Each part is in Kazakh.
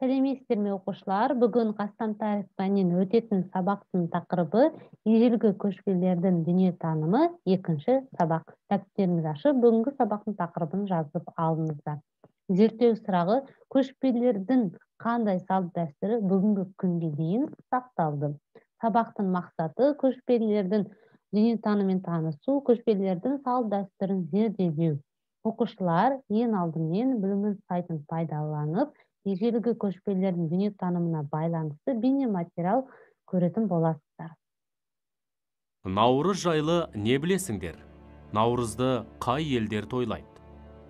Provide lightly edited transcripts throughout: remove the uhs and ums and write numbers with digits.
Сәлеметсіздер ме, оқушылар? Бүгін Қазақстан тарих пәнінен өтетін сабақтың тақырыбы ежелгі көшпелілердің дүниетанымы, екінші сабақ. Дәптеріңізді ашып, бүгінгі сабақтың тақырыбын жазып алыңыздар. Зерттеу сұрағы: көшпелілердің қандай салт дәстүрі бүгінгі күнге дейін сақталды? Сабақтың мақсаты: көшпелілердің дүниетанымымен танысу, көшпелілердің салт дәстүрін зерделеу. Оқушылар ең алдымен Білімін сайтын пайдаланып, ежелгі көшпелілердің дүниетанымына байланысты бейнематериал көретін боласыздар. Наурыз жайлы не білесіңдер? Наурызды қай елдер тойлайды?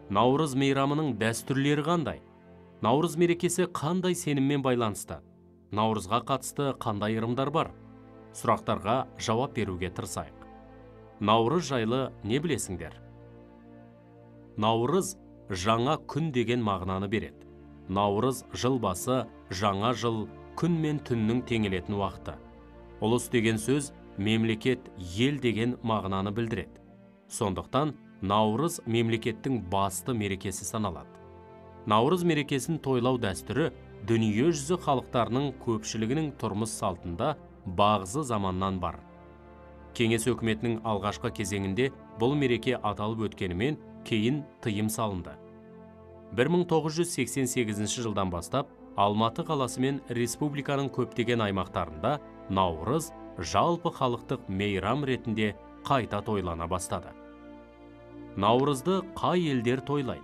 Наурыз мейрамының дәстүрлері қандай? Наурыз мерекесі қандай сеніммен байланысты? Наурызға қатысты қандай ырымдар бар? Сұрақтарға жауап беруге тырысайық. Наурыз жайлы не білесіңдер? Наурыз жаңа күн деген мағынаны береді. Наурыз жыл басы, жаңа жыл, күн мен түннің теңелетін уақыты. Ұлыс деген сөз мемлекет, ел деген мағынаны білдіреді. Сондықтан Наурыз мемлекеттің басты мерекесі саналады. Наурыз мерекесін тойлау дәстүрі дүние жүзі халықтарының көпшілігінің тұрмыс салтында бағзы заманнан бар. Кеңес өкіметінің алғашқы кезеңінде бұл мереке аталып өткенімен, кейін тыйым салынды. 1988 жылдан бастап Алматы қаласы мен республиканың көптеген аймақтарында Наурыз жалпы халықтық мейрам ретінде қайта тойлана бастады. Наурызды қай елдер тойлайды?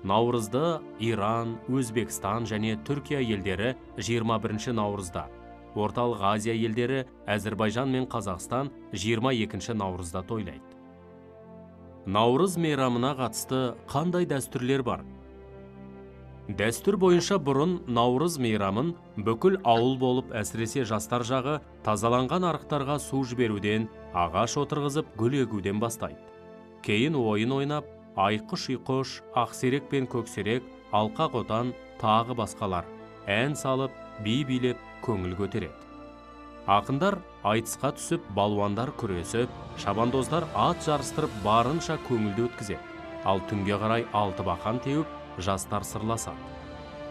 Наурызды Иран, Өзбекстан және Түркия елдері 21 наурызда, Орталық Азия елдері Әзірбайжан мен Қазақстан 22 наурызда тойлайды. Наурыз мейрамына қатысты қандай дәстүрлер бар? Дәстүр бойынша бұрын Наурыз мейрамын бүкіл ауыл болып, әсіресе жастар жағы тазаланған арықтарға су жіберуден, ағаш отырғызып, гүл егуден бастайды. Кейін ойын ойнап, айқыш-ұйқыш, ақсерек пен көксерек, алқа қотан, тағы басқалар ән салып, би билеп, көңіл көтереді. Ақындар айтысқа түсіп, балуандар күресіп, шабандоздар ат жарыстырып, барынша көңілді өткізеді. Ал түнге қарай алты бақан теуіп, жастар сырласады.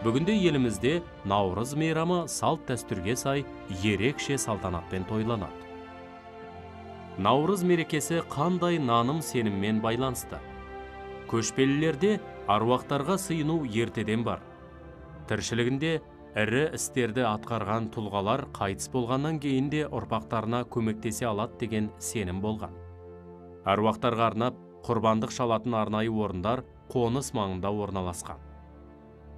Бүгінде елімізде Наурыз мейрамы салт дәстүрге сай ерекше салтанатпен тойланады. Наурыз мерекесі қандай наным сеніммен байланысты? Көшпелілерде аруақтарға сыйыну ертеден бар. Тіршілігінде ірі істерді атқарған тұлғалар қайтыс болғаннан кейін де ұрпақтарына көмектесе алады деген сенім болған. Аруақтарға арнап құрбандық шалатын арнайы орындар қоныс маңында орналасқан.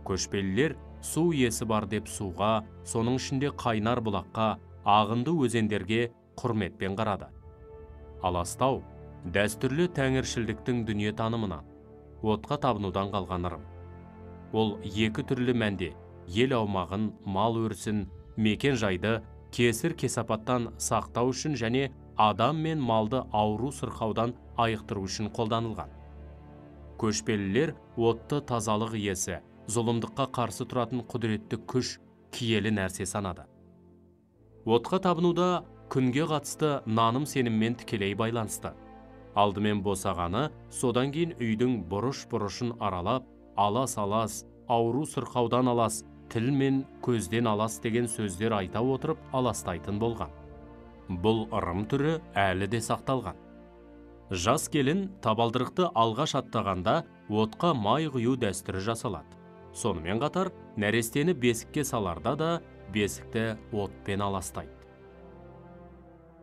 Көшпелілер су иесі бар деп суға, соның ішінде қайнар бұлаққа, ағынды өзендерге құрметпен қарады. Аластау дәстүрлі тәңіршілдіктің дүниетанымынан, отқа табынудан қалған ырым. Ол екі түрлі мәнде: ел аумағын, мал өрісін, мекен жайды кесір кесапаттан сақтау үшін және адам мен малды ауру сырқаудан айықтыру үшін қолданылған. Көшпелілер отты тазалық иесі, зұлымдыққа қарсы тұратын құдіретті күш, киелі нәрсе санады. Отқа табынуда күнге қатысты наным сеніммен тікелей байланысты. Алдымен босағаны, содан кейін үйдің бұрыш-бұрышын аралап, алас-алас, ауру сырқаудан алас, тіл мен көзден алас деген сөздер айта отырып аластайтын болған. Бұл ырым түрі әлі де сақталған. Жас келін табалдырықты алғаш аттағанда отқа май құю дәстүрі жасалады. Сонымен қатар нәрестені бесікке саларда да бесікті отпен аластайды.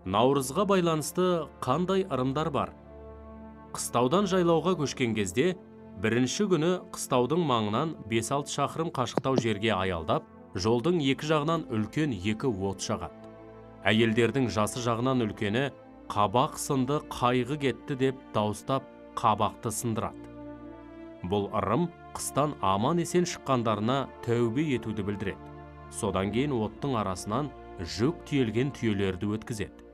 Наурызға байланысты қандай ырымдар бар? Қыстаудан жайлауға көшкен кезде бірінші күні қыстаудың маңынан 5-6 шақырым қашықтау жерге аялдап, жолдың екі жағынан үлкен екі от жағады. Әйелдердің жасы жағынан үлкені қабақ сынды, қайғы кетті деп дауыстап қабақты сындырады. Бұл ырым қыстан аман есен шыққандарына тәубе етуді білдіреді. Содан кейін оттың арасынан жүк тиелген түйелерді өткізеді.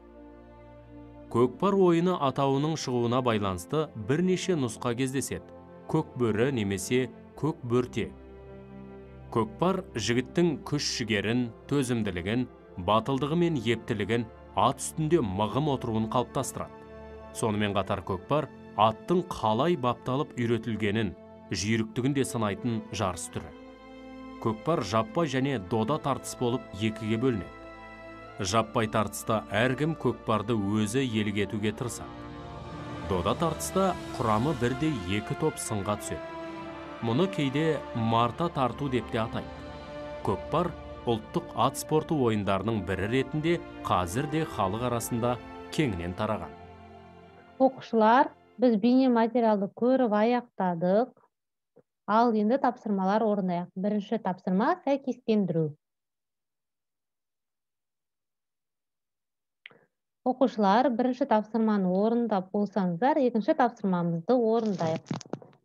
Көкпар ойыны атауының шығуына байланысты бірнеше нұсқа кездеседі. Көк бөрі немесе көк бөрте. Көкпар жігіттің күш жігерін, төзімділігін, батылдығы мен ептілігін, ат үстінде мығым отыруын қалыптастырады. Сонымен қатар көкпар аттың қалай бапталып үйретілгенін, жүйріктігін де сынайтын жарыс түрі. Көкпар жаппай және дода тартыс болып екіге бөлінеді. Жаппай тартыста әркім көкпарды өзі иелік етуге тырысады. Дода тартыста құрамы бірдей екі топ сынға түседі. Мұны кейде марта тарту деп те атайды. Көкпар ұлттық ат спорты ойындарының бірі ретінде қазір де халық арасында кеңінен тараған. Оқушылар, біз бейнематериалды көріп аяқтадық. Ал енді тапсырмалар орындайық. Бірінші тапсырма сәйкестендіру. Оқушылар, бірінші тапсырманы орындап болсаңыздар, екінші тапсырмамызды орындайық.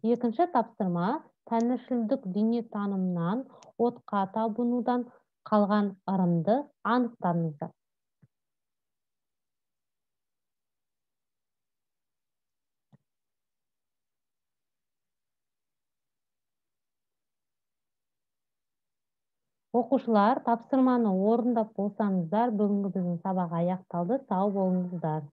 Екінші тапсырма тәңіршілдік дүниетанымнан, отқа табынудан қалған ырымды анықтаңыздар. Оқушылар, тапсырманы орындап болсаңыздар, бүгінгі біздің сабақ аяқталды. Сау болыңыздар.